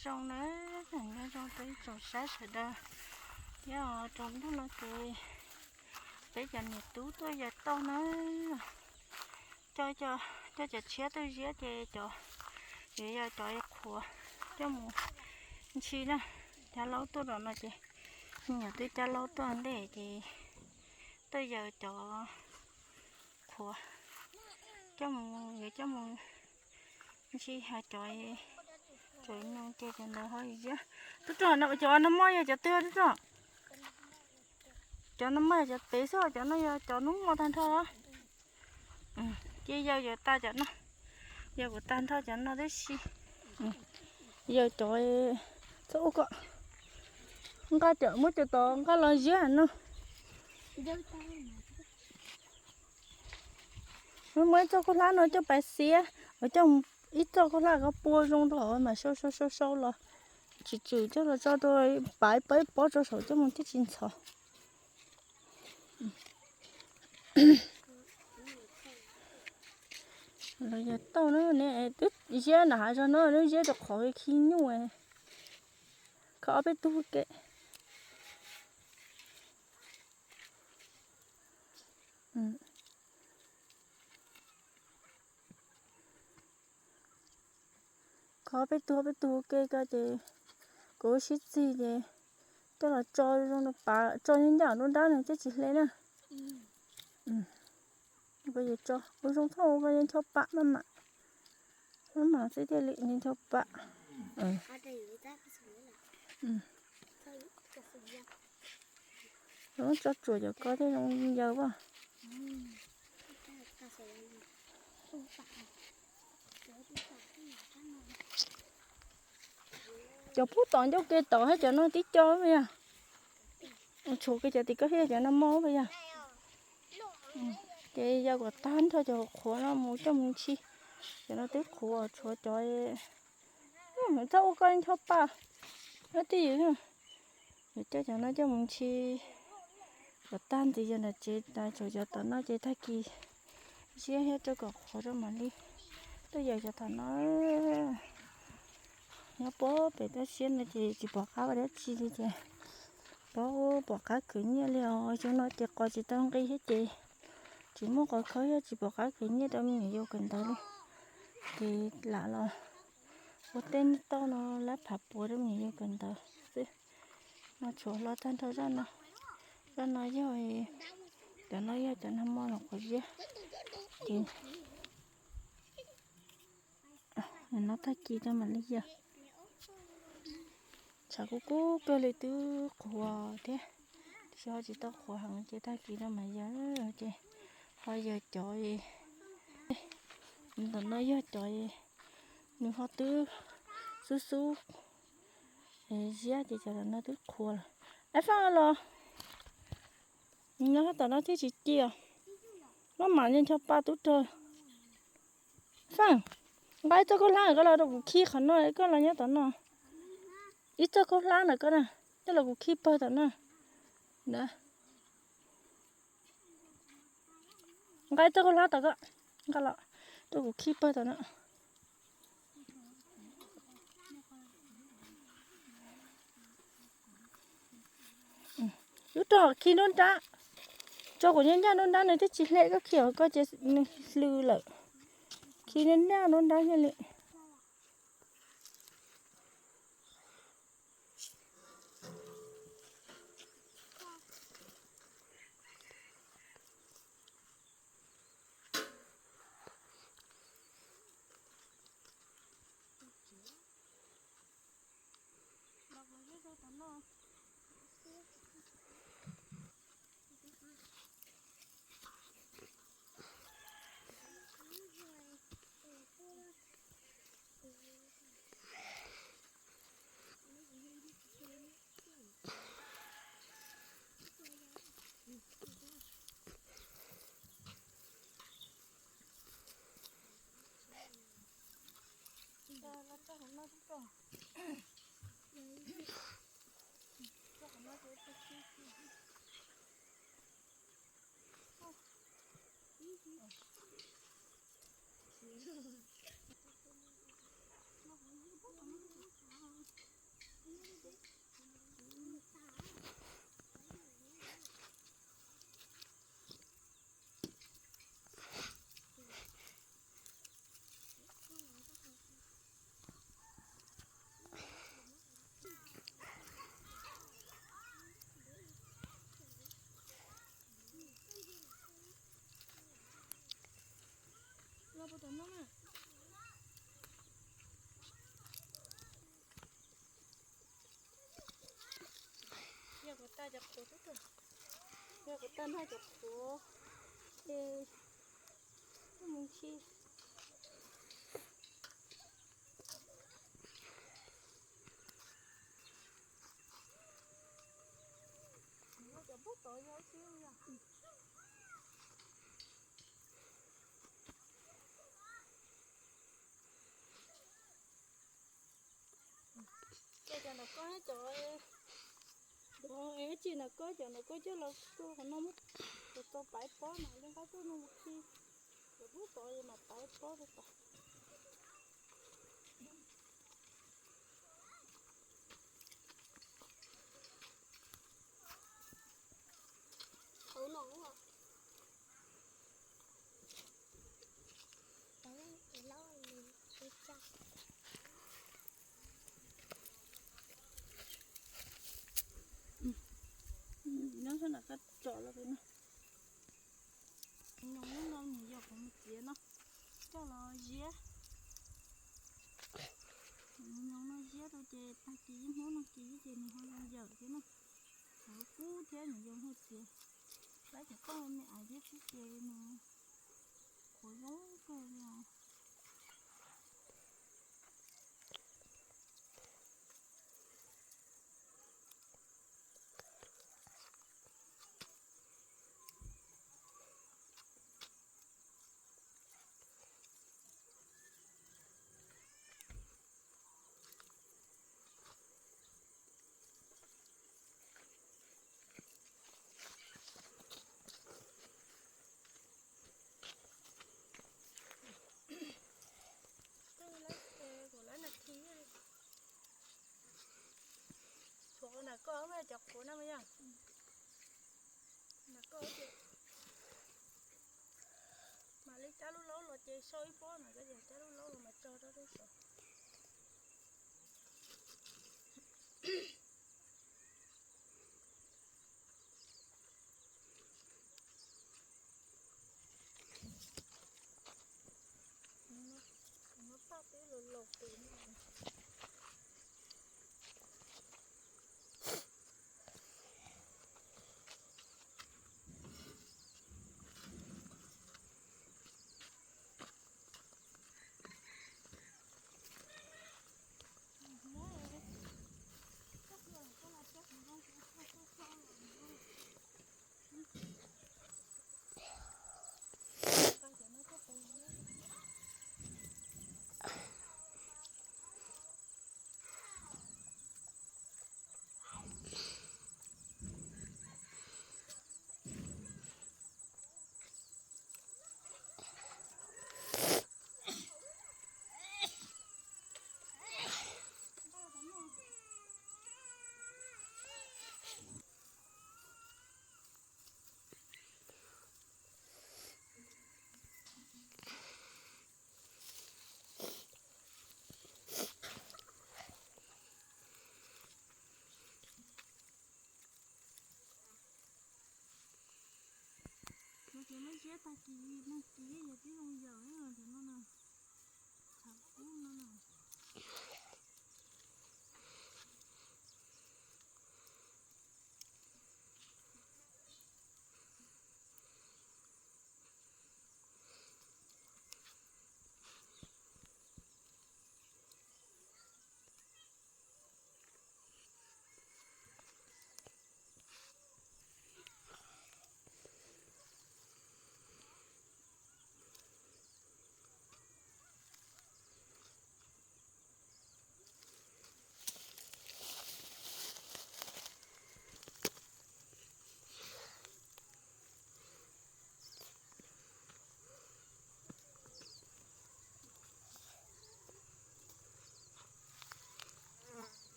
Zoo na, nyob zoo rau ib tsoom saib sawv daws. Thiab tsaus ntuj no ces peb cov niam tub tuaj yawg tauj na, coj cov tshiab tuaj ziab ces cov, yuav yog cov qhuav coj mus ntsis na. Cab laub tuaj rau no ces, me nyuam twb cab laub tuaj ntej ces tuaj yawg cov qhuav coj mus, yuav coj mus ntsis, ho cov, cov no ces cov ntawd ho ziab. Tub rog, cov no moj yog cov twg tub rog? Cov no moj yog cov pem xwb, cov no yog cov hnub moj tag nrho. Ces yawg yuav tag cov no, yawg kuv tag nrho cov no tib si. Yawg cov, txhob ua kom nqa, cov muab cov tod nqa los ziab no. Muab ib txoj khaub hlab no coj pais xiab, coj ib txoj khaub hlab ko pua zoo rau hauv mas sau sau sau sau los, tsum tsum coj los tso rau, pav ib pob ib pob rau saum coj mus thiaj tsis ntxhov. Los yog tauj na, neb twb ziab nram hav zoov no, neb ziab rau qhov khi nyuj, kho ob peb tug ke. Kho peb tug peb tug ke ko ces kuv sib txig ces coj los tso zoo pav, tso nyob ncaj nruab nrab no thiaj tsis hle na. Ua zoo txhob ua ko ncho pam maj mam, maj mam xwb thiaj li ncho pam. Tso tsuam cov ko thiaj zoo yaws as. Cov pub tom ncauj ke tod thiab cov no tib co puas yog? Tshuav kiag cov tim ko thiab cov no moj puas yog? Ces yawg kom tag nrho cov qhuav no mus coj mus ntsis. Cov no twb qhuav tshuav cov, txhob ua ko ncho pam. Nyob twj ywm, yuav coj cov no coj mus ntsis kom tag ntxiv yawg nram tsev, tshuav cov tom no ces tag kis ziab thiab rau kom qhuav rau mam li tuaj yaws cov tom no. Nyob puag pem toj siab no ces tsis pom qab ua dab tsi li ces pom, pom qab khwv nyiaj li os. Xyoo no ces qos tsis tau nqi thiab ces tsis muaj qos khawb thiab tsis pom qab khwv nyiaj rau me nyuam yaus kawm ntawv li. Ces lam los ua tej niag tauj no lab phav puav rau me nyuam yaus kawm ntawv xwb. No tshuav hlob tag nrho zaj no. Zaj no yog, cov no yog cov nag hmo los qhuav ziab. Ces no tag kis rau mam li yaws. Tshav kub kub kawg li twb qhuav thiab, tiam sis ho tsis tau qhuav heev ces tag kis rau mam yaws. Ces ho yaws cov, ntawm no yog cov nws ho twb xub xub ziab ces cov ntawm no twb qhuav lawm. Ab Faj los, nyob tom no thiaj tsis ci os. Maj mam ncho paj tub rog. Faj, nqa ib txoj khaub hlab koj los rau kuv khi qhov no, koj los nyob tom no. Ib txoj khaub hlab ntawm koj na, coj los kuv khi pawg tom no. Nqa ib txoj khaub hlab tom koj, nqa los rau kuv khi pawg tom no. Tub rog khi nruab nrab, tso kuv nyob ncaj nruab nrab nws twb tsis hle, koj khi hauv ko ces nws hlw lawm. Khi nyob ncaj nruab nrab thiaj li. Cov qhuav, yog kuv tag nrho cov qhuav, ces mus ntsis. Cov pub tod yog ib xwb yog. Ces cov ntawm koj cov, es tsis ntawm koj cov ntawm koj coj los tuaj qhov no muab tau pais pob mas yeej qab tuaj no mus khi. Cov pub tod mas pais pob rau tod. Hauv no. Nyob sab nram qab tsom los no. Nyoos no nws yog qhov mus txiav no, coj los ziab. Nyoos no ziab rau ces tag kis ib hnub no kis ces nws ho zoo yawm thiab no. Qhov kub thiab nws zoo hauj txiav. Lab cov koj me aiv thiab xwb ces nws qhuav zoo kawg li os. Kuv lab nas this. Tshuav qhov nram koj cov qhuav no mas yog. Nram koj ces mam li cab lub laub los ces sau ib pob na, koj ces cab lub laub los mas tso rau lub saum. Muab paj peb los laus pem no. Cov muab ziab tag kis, tag kis yog tib zoo yawm cov no na. Tshav kub no na.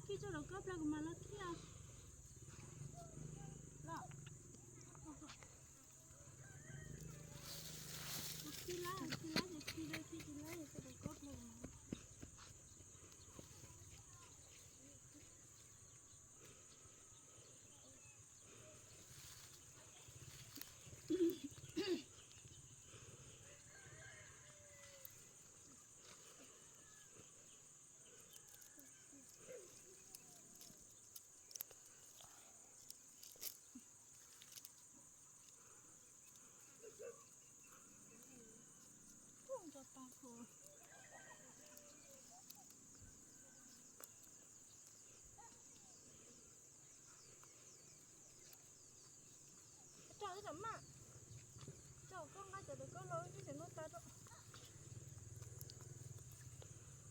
Khi tso rau koj plag kuv mam los khi os. Los. Khi lab, khi lab ces khi, khi tsis lab ces tso rau koj plag kuv mam los. Tso ib tsam maj, tso koj nqa cov ntawm koj los ib tsam no tas rau.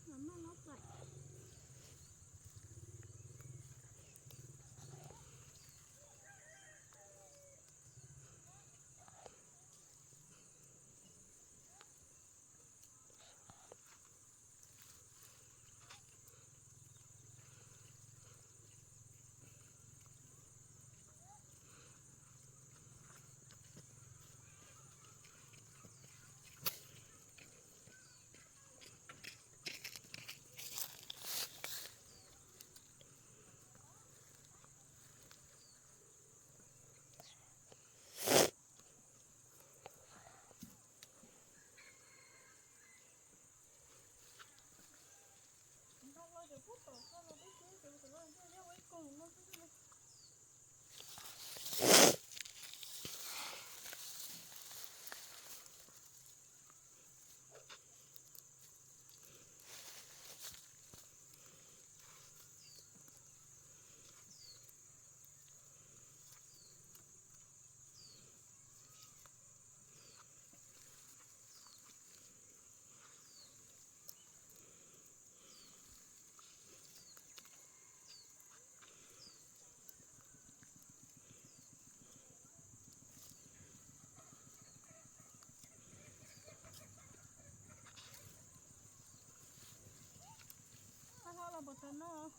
Mam maj los pais. Ho los puas tau noj?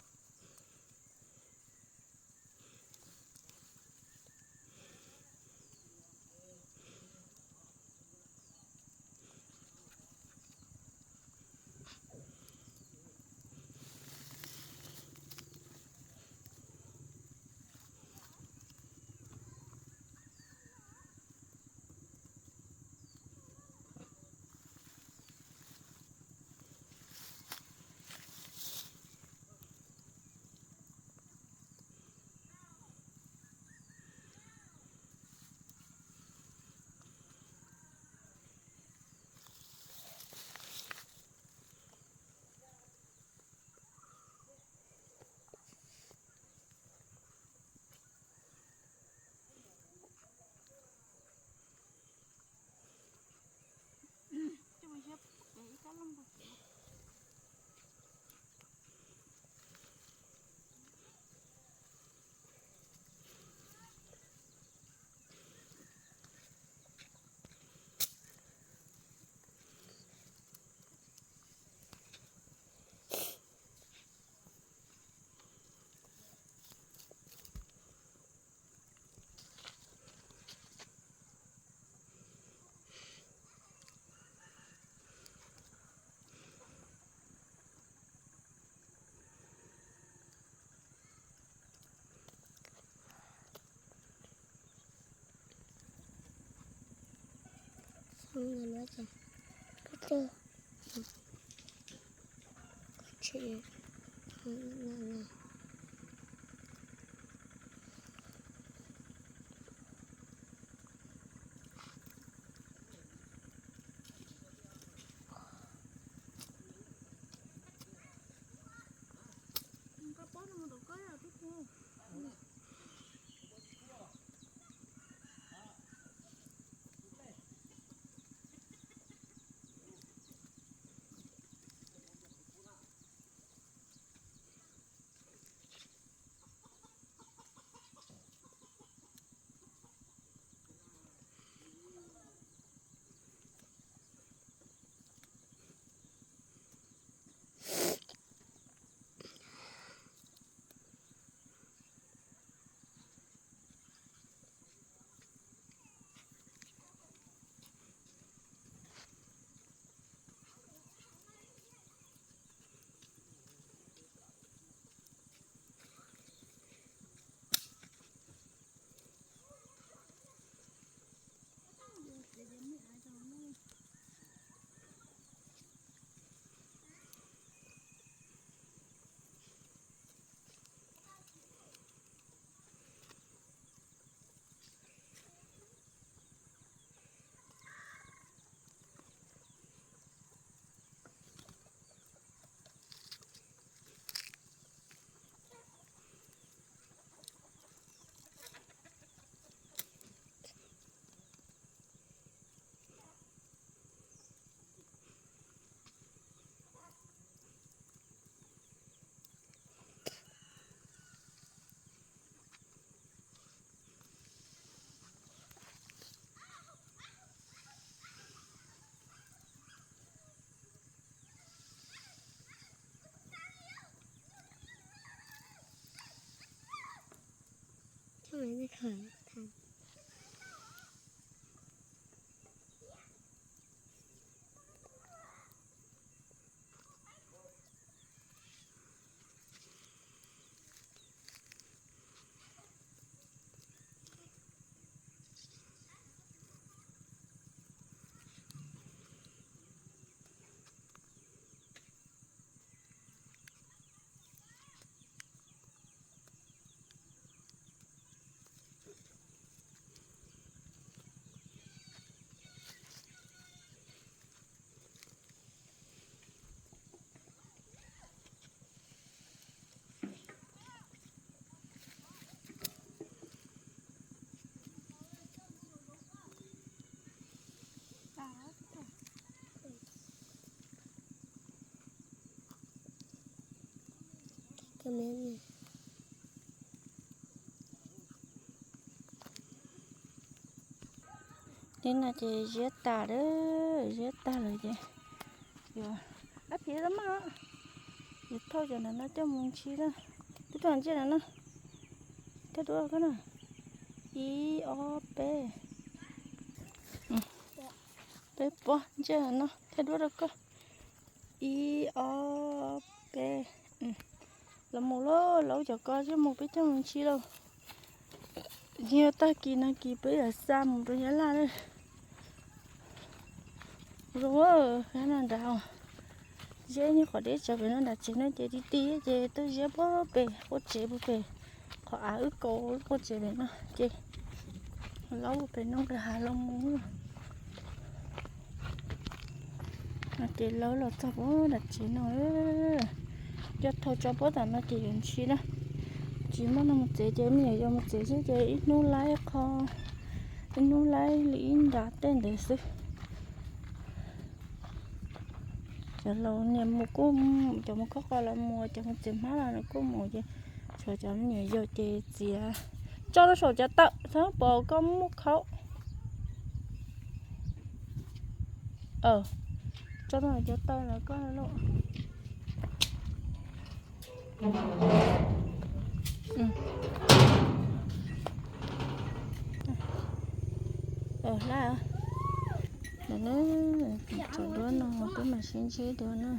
Koj pob no mus tom koj yog tib pug. Li no ces ziab tas lawm, ziab tag lawm ces yuav, ab phiv los mas, yuav thauj cov ntawm no coj mus ntsis na. Twb rau ntsia no na, thiab duab rau koj na. Ib ob peb, peb pob ntsia no thiab duab rau koj. Ib ob peb, los mus lauj, laub cov ko coj mus peb coj mus ntsis lauj. Yog tag kis no kis peb yuav xa mus rau Nyab Laj na. Zoo, no nrad, ziab nyob qhov deb tsawv pem no nram tsev no ces ti ti ces tuaj ziab puag pem quaj tsev puag pem, qhov av wb kaus lub quaj tsev pem no ces laub pem no nqis hav los mus. Ces laub los txog puag nram tsev no, coj thauj tso puag tom no ces yuav ntshis na. Tsis muaj neeg mus tsev ces me nyuam yaus mus tsev xwb ces ib hnub laib qho, ib hnub laib li ib nra tej ntawd xwb. Cov laus niam mus kuj, cov mus khawb qos los mus, cov mus txiav hmab los kuj mus ces tshuav cov me nyuam yaus ces txiav. Tso rau saum cov tawm, txhob pom koj muab khaub. Tso rau cov tawm los koj lauj. Hlab, ntawm no, cov duab no peb mam sib ntsib dua na.